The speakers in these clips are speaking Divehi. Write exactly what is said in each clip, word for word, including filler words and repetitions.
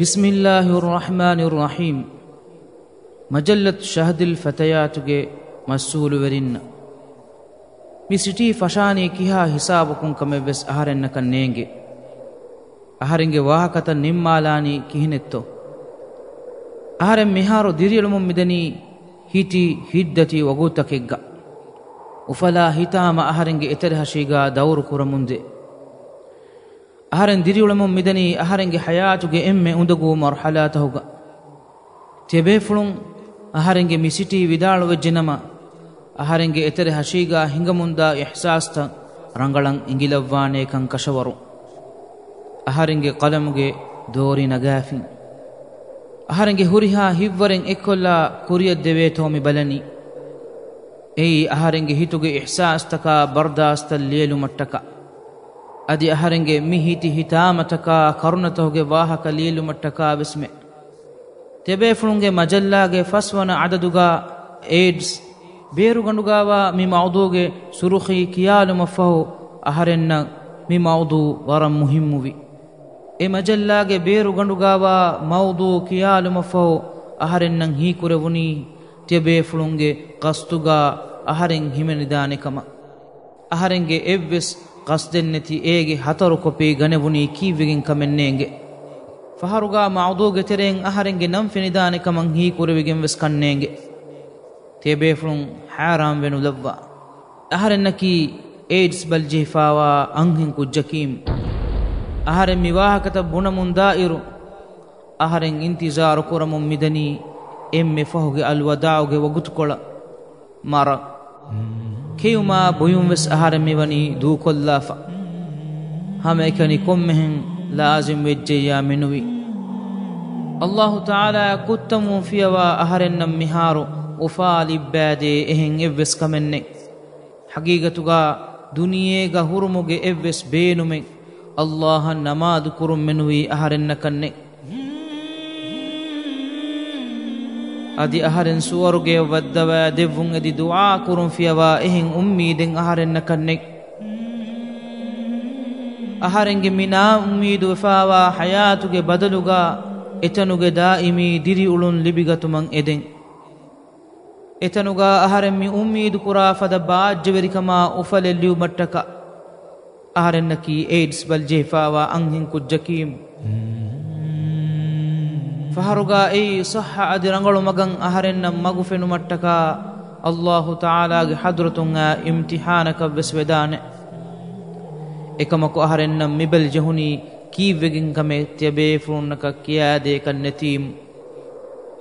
ބިސްމިއްލާހިއްރަޙްމާނިއްރަޙީމް. މަޖައްލަތު ޝަހްދިލް ފަތަޔާތުގެ މަސްއޫލުވެރިންނަށް، މި ސިޓީ ފަށާނީ ކިހާ ހިސާބަކުން ކަމެއްވެސް އަހަރެންނަކަށް ނޭނގެ. އަހަރެންގެ ވާހަކަތައް ނިންމާލާނީ ކިހިނެއްތޯ؟ އަހަރެން މިހާރު ދިރިއުޅެމުން މިދަނީ ހިތި ހިތްދަތި ވަގުތުތަކެއްގަ. އުފަލާ ހިތާމަ އަހަރެންގެ އެތެރެހަށީގާ ދައުރު ކުރަމުންދޭ. އަހަރެން ދިރިއުޅެމުން މިދަނީ އަހަރެންގެ ޙަޔާތުގެ އެންމެ އުނދަގޫ މަރުޙަލާތަހުގަ. ތިޔަބޭފުޅުން، އަހަރެންގެ މި ސިޓީ ވިދާޅުވެއްޖެނަމަ، އަހަރެންގެ އެތެރެހަށީގާ ހިނގަމުންދާ އިޙްސާސްތައް ރަނގަޅަށް އިނގިލައްވާނޭކަން ކަށަވަރު. އަހަރެންގެ ޤަލަމުގެ ދޯރި ނަގާފިން. އަހަރެންގެ ހުރިހާ ހިތްވަރެއް އެއްކޮށްލާ ކުރިއަށްދެވޭތޯ މި ބަލަނީ. އެއީ އަހަރެންގެ ހިތުގެ އިޙްސާސްތަކާ ބަރްދާސްތައް ލިޔެލުމަށްޓަކާ، އަދި އަހަރެންގެ މި ހިތި ހިތާމަތަކާ ކަރުނަތަހުގެ ވާހަކަ ލިޔެލުމަށްޓަކާ ވެސްމެ. ތިޔަބޭފުޅުންގެ މަޖައްލާގެ ފަސްވަނަ އަދަދުގާ އޭޑްސް ބޭރުގަނޑުގާވާ މި މައުޟޫގެ ސުރުޚީ ކިޔާލުމަށްފަހު އަހަރެންނަށް މި މައުޟޫ ވަރަށް މުހިއްމުވި. އެ މަޖައްލާގެ ބޭރުގަނޑުގާވާ މައުޟޫ ކިޔާލުމަށްފަހު އަހަރެންނަށް ހީކުރެވުނީ ތިޔަބޭފުޅުންގެ ޤަޞްދުގާ އަހަރެން ހިމެނިދާނެ ކަމަށް. އަހަރެންގެ އެއްވެސް ޤަޞްދެއްނެތި އޭގެ ހަތަރު ކޮޕީ ގަނެވުނީ ކީއްވެގެން ކަމެއް ނޭނގެ. ފަހަރުގާ މައުޟޫގެ ތެރެއިން އަހަރެންގެ ނަން ފެނިދާނެ ކަމަށް ހީކުރެވިގެން ވެސް ކަންނޭނގެ. ތިޔަބޭފުޅުން ހައިރާންވެ ނުލައްވާ. އަހަރެންނަކީ އޭޑްސް ބަލިޖެހިފާވާ އަންހެން ކުއްޖަކީމް. އަހަރެން މި ވާހަކަތައް ބުނަމުން ދާއިރު، އަހަރެން އިންތިޒާރު ކުރަމުން މިދަނީ އެންމެ ފަހުގެ އަލްވަދާޢުގެ ވަގުތުކޮޅަށް. މަރަށް ކެއުމާ ބުއިމުން ވެސް އަހަރެން މިވަނީ ދޫކޮށްލާފަ. ހަމައެކަނި ކޮންމެހެން ލާޒިމް ވެއްޖެއްޔާ މިނުވީ. އައްލާހު ތަޢާލާ ކުއްތަންވުން ފިޔަވާ އަހަރެންނަށް މިހާރު އުފާ ލިއްބާދޭ އެހެން އެއްވެސް ކަމެއް ނެތް. ޙަޤީޤަތުގާ ދުނިޔޭގަ ހުރުމުގެ އެއްވެސް ބޭނުމެއް އައްލާހަށް ނަމާދު ކުރުން މެނުވީ އަހަރެންނަކަށް ނެތް. އަދި އަހަރެން ސުވަރުގެއަށް ވައްދަވާ ދެއްވުން އެދި ދުޢާ ކުރުން ފިޔަވާ އެހެން އުއްމީދެއް އަހަރެންނަކަށް ނެތް. އަހަރެންގެ މި ނާއުއްމީދު ވެފާވާ ޙަޔާތުގެ ބަދަލުގާ އެތަނުގެ ދާއިމީ ދިރިއުޅުން ލިބިގަތުމަށް އެދެން. އެތަނުގާ އަހަރެން މި އުއްމީދު ކުރާ ފަދަ ބާއްޖަވެރިކަމާ އުފަލެއް ލިޔުމަށްޓަކާ، އަހަރެންނަކީ އޭޑްސް ބަލިޖެހިފާވާ އަންހެން ކުއްޖަކީމް. ފަހަރުގާ އެއީ ޞައްޙަ އަދި ރަނގަޅު މަގަށް އަހަރެންނަށް މަގު ފެނުމަށްޓަކާ، އައްލާހު ތަޢާލާގެ ޙަޟްރަތުން އާ އިމްތިޙާނަކަށް ވެސް ވެދާނެ. އެކަމަކު އަހަރެންނަށް މި ބަލި ޖެހުނީ ކީއްވެގެން ކަމެއް ތިޔަބޭފުޅުންނަކަށް ކިޔާދޭކަށް ނެތީމް.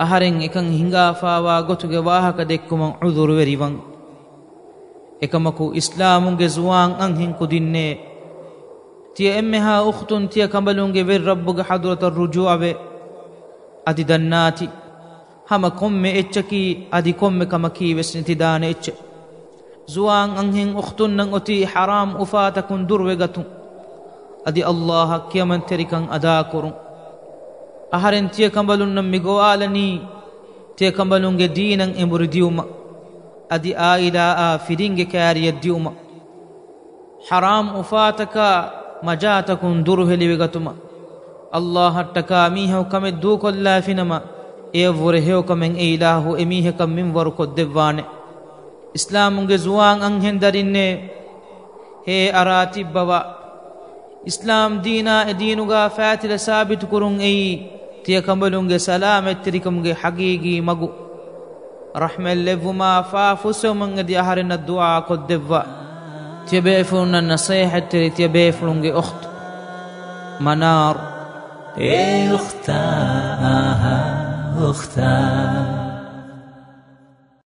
އަހަރެން އެކަން ހިނގާފާވާ ގޮތުގެ ވާހަކަ ދެއްކުމަށް ޢުޛުރުވެރިވަން. އެކަމަކު އިސްލާމުގެ ޒުވާން އަންހެން ކުދިންނޭ، ތިޔަ އެންމެހާ އުޚްތުން ތިޔަ ކަނބަލުންގެ ވެރި ރައްބުގެ ޙަޟްރަތަށް ރުޖޫޢަވެ. އަދި ދަންނާތި، ހަމަ ކޮންމެ އެއްޗަކީ އަދި ކޮންމެ ކަމަކީ ވެސް ނެތިދާނެ އެއްޗެއް. ޒުވާން އަންހެން އުޚްތުންނަށް އޮތީ ޙަރާމް އުފާތަކުން ދުރުވެގަތުން، އަދި އައްލާހަށް ކިޔަމަންތެރިކަން އަދާކުރުން. އަހަރެން ތިޔަ ކަނބަލުންނަށް މި ގޮވާލަނީ، ތިޔަ ކަނބަލުންގެ ދީނަށް އެނބުރި ދިއުމަށް، އަދި އާއިލާއާ ފިރިންގެ ކާރިއަށް ދިއުމަށް. ޙަރާމް އުފާތަކާ މަޖާތަކުން ދުރުހެލިވެގަތުމަށް. އައްލާހަށްޓަކާ މީހަކު ކަމެއް ދޫކޮށްލާފިނަމަ، އެޔަށްވުރެ ހެޔޮކަމެއް އެ އިލާހު އެމީހަކަށް މިންވަރު ކޮށްދެއްވާނެ. އިސްލާމުގެ ޒުވާން އަންހެން ދަރިންނޭ، ހޭ އަރާ ތިއްބަވާ. އިސްލާމް ދީނާ އެ ދީނުގާ ފާތިލަ ސާބިތުކުރުން އެއީ، ތިޔަ ކަނބަލުންގެ ސަލާމަތްތެރިކަމުގެ ޙަޤީޤީ މަގު. ރަޙްމަތް ލެއްވުމާ ފާފުއްސެވުމަށް އެދި އަހަރެންނަށް ދުޢާ ކޮށްދެއްވާ. ތިޔަބޭފުޅުންނަށް ނަޞޭޙަތްތެރި ތިޔަބޭފުޅުންގެ އުޚްތު މަނާރު. އޭ އުޚްތާ، އާހާ އުޚްތާ.